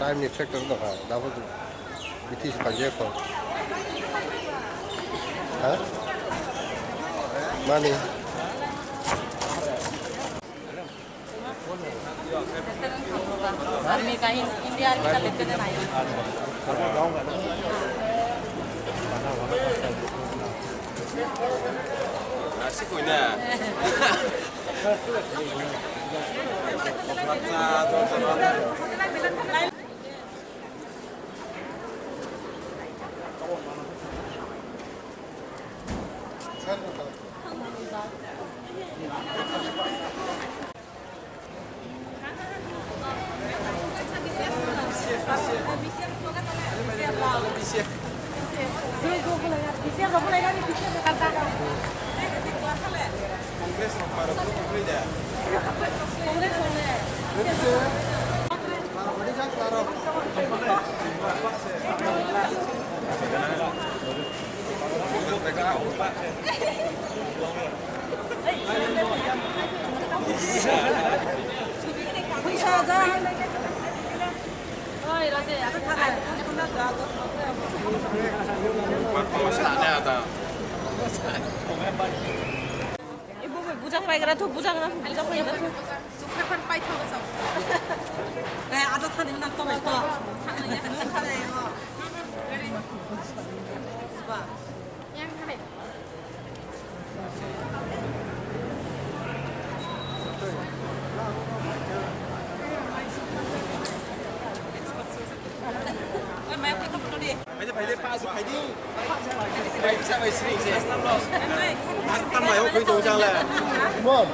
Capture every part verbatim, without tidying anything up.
Ani tractor no ha, double bithi si pajak ko. Ha? Mani. Army ka, India Army ka lieutenant ai. Nasi koina. Ibu bai bujak paigra thu, bujak na thu, bujak paigra thu. Sukha pan pai thaw sa. Eh, ada thani na to bai to. Thani ya, thani ya. Ba. Yang thani. Oi, mai ko to di. Phaidi, phaidi, pasu phaidi. Bai sa bai sri se. Ang tam mai ho khui tong jang le. Mon.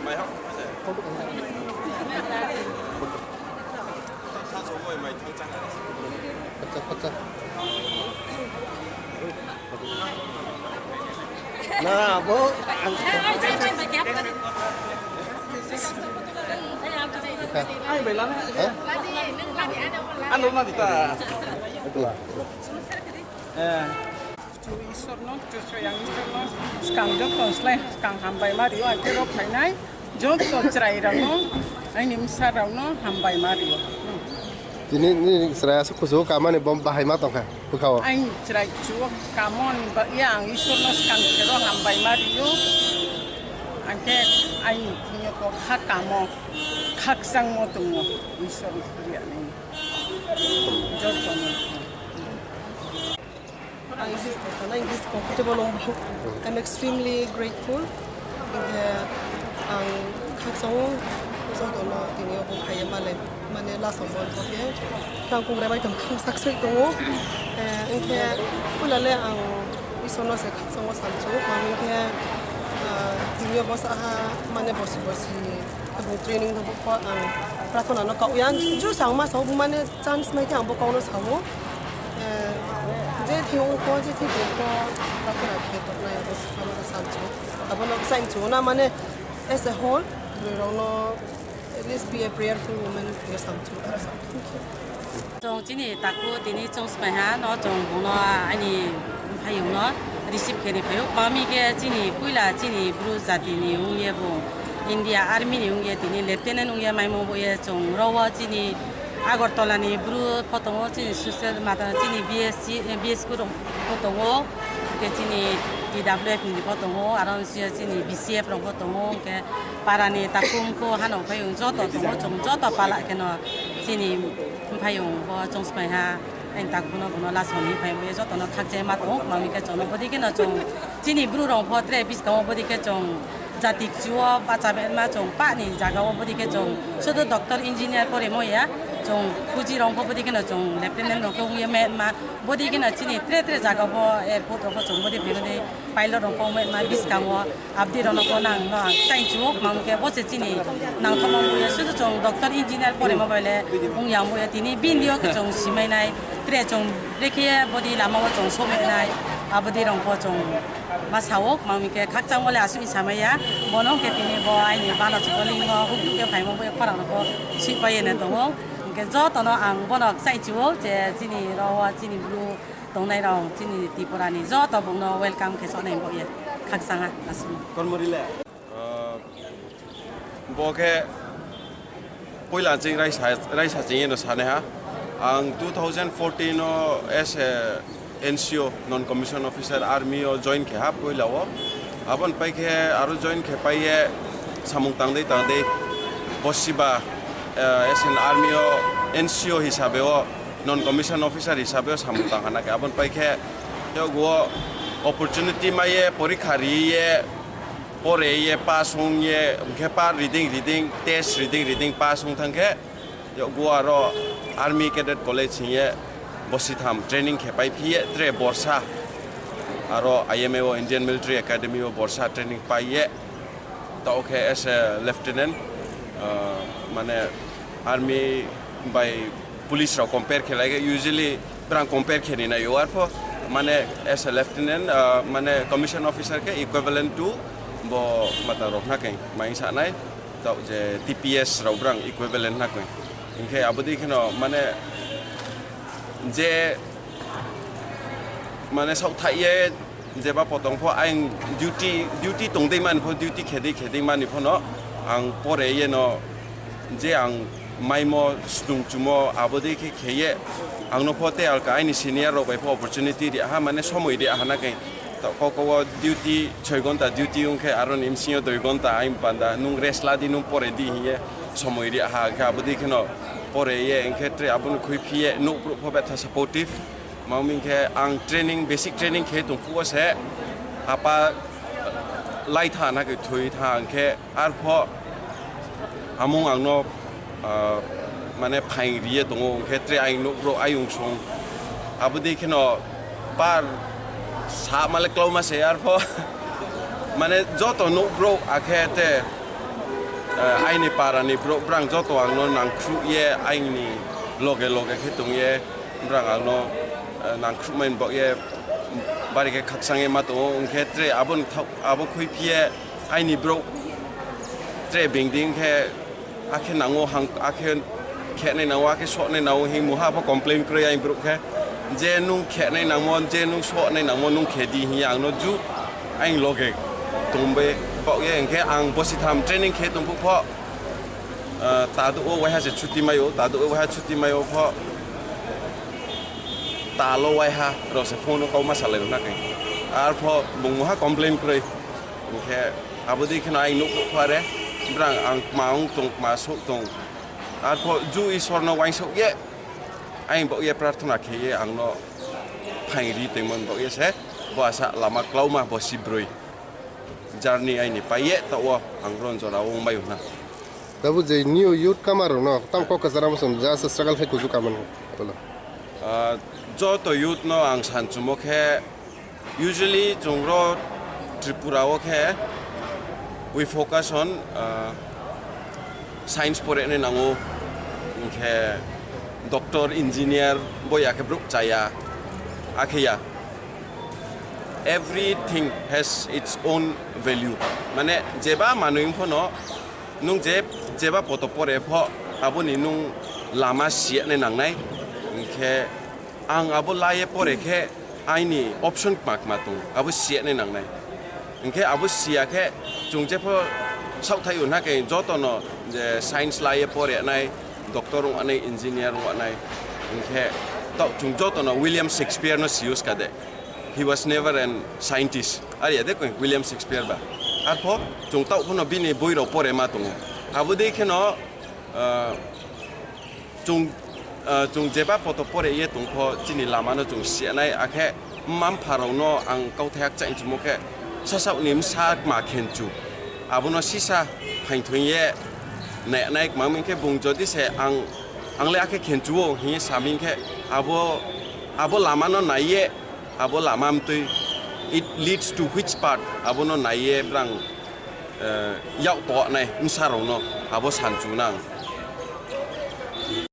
Mai ho. Sa so moi mai thang chang. Pacha, pacha. Na, bo. Ang. Ai, bai lana. Ha? Ano na dita. Ito. Eh. Chu Isor no, chu Soyang Isor no, skang jok tong slai, skang hambai ma rio, ake rok phainai. Joto chwrairokno, aini bwsarokno hambai ma rio. Tini nini chwrai aswk kuchugo kamani, bom bahai ma tongkha bwkhao. Aini chwrai kuchugo kamoni bagwi ang Isorno swkang sero hambai ma rio. Angkhe aini thwngyo kok kha kamo, khakchangmo tongo Isorni poriya nini. Jotono. Ang English ko sana, English comfortable ong bo. I'm extremely grateful. Hingke ang khakchang o joto no tini obo phaiye malai mane last o bol bo khe. Ang kung rai bai tong kha sak sai tongo. Eh, hingke puila le ang Isor no se khakchang o salchu. Ang hingke, ah, tini obo saha mane bosi bosi tabuk training tabuk ko ang prathana no kau yang ju sang ma sao mane Chance mai khe ang bo kokno sao, eh, je thing ungko, je thing ungko, bakra khe toknai abo swkang samchu. Abono swngchu na mane as a whole, bwrwi rokno at least be a prayerful woman hwnwi samchu. Chwng chini takhuk tini chwng swmaiha no chwng bono ani mphaiyung no receive khe ri phaio. Mami khe chini puila chini bru jati ni wngye bo India Army ni wngye tini lieutenant wngye maimo bo ye chwng ro o chini Agartala ni bru pho tongo, chini social mata, chini B S C, eh, B S K rok pho tongo, hwnkhe chini T W F ni pho tongo, aro chini B C F rok pho tongo, hwnkhe para ni takhuk kho hano phai joto tongo, chwng joto pala kheno chini mphaiyung bo chwng swmaiha, ani takhuk no bono last ni phai joto no khakchangma tongo, mami khe chwng no bwdwi kheno chwng chini bru rok pho tre bwskango bwdwi khe chwng Jati kchio bacha ma chwng pani jaga o bwdwi khe chwng sudu doctor engineer porimo ya chwng puji rok pho bwdwi kheno chwng lieutenant rok wngya ma bwdwi kheno chini tre tre jaga bo airport rok bo chwng bwdwi phaimani pilot rok wngma bwskango abdi rok no nang no ang chainchuk mang khe bo se chini nangthokma wngya sudu chwng doctor engineer porimo bai le wngya wngya tini bini o khe chwng simainai tre chwng bwkhe bwdwi lama o chwng somainai abdi rok bo chwng Ma sao, mami khe khakchangma le aswk samaya, bono khe tini bo aini bana chukoli no hukduk khe phaima bo khorang rok bo swi pai ene tongo, hwnkhe joto no ang bono sai chuo je chini ro o chini bru tongnai rok chini Tripura ni joto bung no welcome khe sonai bo ye khakchang ha aswk. Kormori le? Ah, Bo khe puila ching raisa, raisa ching eno sane ha. Ang two thousand fourteen o as a N C O, non commission officer, army o join khe ha puila o. Abon pai khe aro join khe pai ye samung tangdei tangdei bosiba, eh, as an army o N C O hisabe o, non commission officer hisabe o samung tang hana khe. Abon pai khe yogo opportunity mai ye porikha ri ye pore ye pass wng ye, hwnkhe pa reading, reading, test reading, reading pass wng thang khe, yo, Goa ro Army Cadet College hing ye bosi tham training khe pai phi ye tre borsa aro I M A o, Indian Military Academy o borsa training pai ye, ta o khe as a lieutenant, ah, mane army bai police rok compare khe lai khe, usually brang compare khe ni nai o, arpho mane as a lieutenant, ah, mane commission officer khe equivalent to bo mata rok na khe mai sa nai, ta je T P S rok brang equivalent na khe. Hinkhe abo dei kheno mane je mane saothai ye jeba potong pho ayang duty, duty tongdei mani pho, duty khedei khedei mani pho no ang pore ye no je ang maimo snung chumo abo dei khe khe ye ang no pho tei alka aini senior rok bai pho opportunity ri aha mane somoi ri aha na khe. To koko o duty soi gonta duty wng khe aro ni bsing o dui gonta ayang panda nung rest la di, nung pore di hing ye somoi ri aha khe abo dei kheno pore ye hing khe tre abo no khui phi ye nuk brouh pho betha supportive. Mami khe ang training, basic training khe tong phuo se apa lai tha na khe thui tha ang khe arpho amung ang no, ah, mane phaing ri ye tongo, hwnkhe tre ayang nuk brouh ayung song. Abo dei kheno par sa male klauma se arpho mane joto nuk brouh akhe te, ah, aini para ni brouh brang joto ang no nangkhruh ye ayang ni loge loge khe tong ye. Brang ang no, eh, nangkhruhmani bagwi bari khe khakchang ye ma tongo, hwnkhe tre aboni thok, abo khui phiye aini brouh tre bengdi wngkhe, akhe nango hang, akhe khenai nango, akhe soknai nango, hing muha pho complain kwrwi aini brouh khe, je nung khenai nangmo, je nung soknai nangmo, nung khe di hing ye ang no ju aini loge tongbai bagwi, hwnkhe ang bosi tham training khe tongphuh pho. Ah, tado o waiha se chuti mayo, tado o waiha chuti mayo pho. Talo waiha rok se phone o kau ma salai rok na khe. Arpho bung muha complain kwrwi. Hwnkhe abo dei kheno aini nuk nuk pho are. Brang ang kma wng tong, kma sok tong. Arpho ju Isor no uansuk ye. Aini bagwi prarthana khe ye ang no phaing ri tongmani bagwi se. Bo asa lama klauma bo si brwi. Journey aini pai ye ta o ang ron jora o wng bai wngna. Tabuk je new youth kama rok no tam kok kwchara bwsong ja se struggle khai kuju kama no tolo. Ah, joto youth no ang san chumo khe usually chwng ro Tripura o khe we focus on, ah, science pore nai nango, hwnkhe doctor, engineer bo ya khe brouh chaya, akhe ya. Everything has its own value. Mane jeba manwi wng phano nung je, jeba poto pore pho aboni nung lama siya nai nangnai. Hwnkhe ang abo laiye pore khe aini option kma kma tongo, abo siya nai nangnai. Hwnkhe abo siya khe chwng jepho saohthaio hwnkhe jotono je science laiye pore nai, doctor wng nai, engineer wng nai. Hwnkhe to chwng jotono William Shakespeare no si use ka de. He was never an scientist. Ari ya de koi William Shakespeare ba. Arpho chwng tao phano bini boi rok pore ma tongo. Abo dei kheno, ah, chwng, ah, chwng jeba poto pore ye tong pho chini lama no chwng siya nai, akhe mma mpha rok no ang kauthai hakchai chwng mo khe sasao ni bwsa kma khenchu. Abono sisa phaing thwng ye nai nai kma wng khe bung jodi se ang, ang le akhe khenchu o hing ye sa ming khe abo, abo lama no nai ye abo lama mtwi, it leads to which part, abono naiye brang, eh, yak to nai bwsa rokno abo san chunang.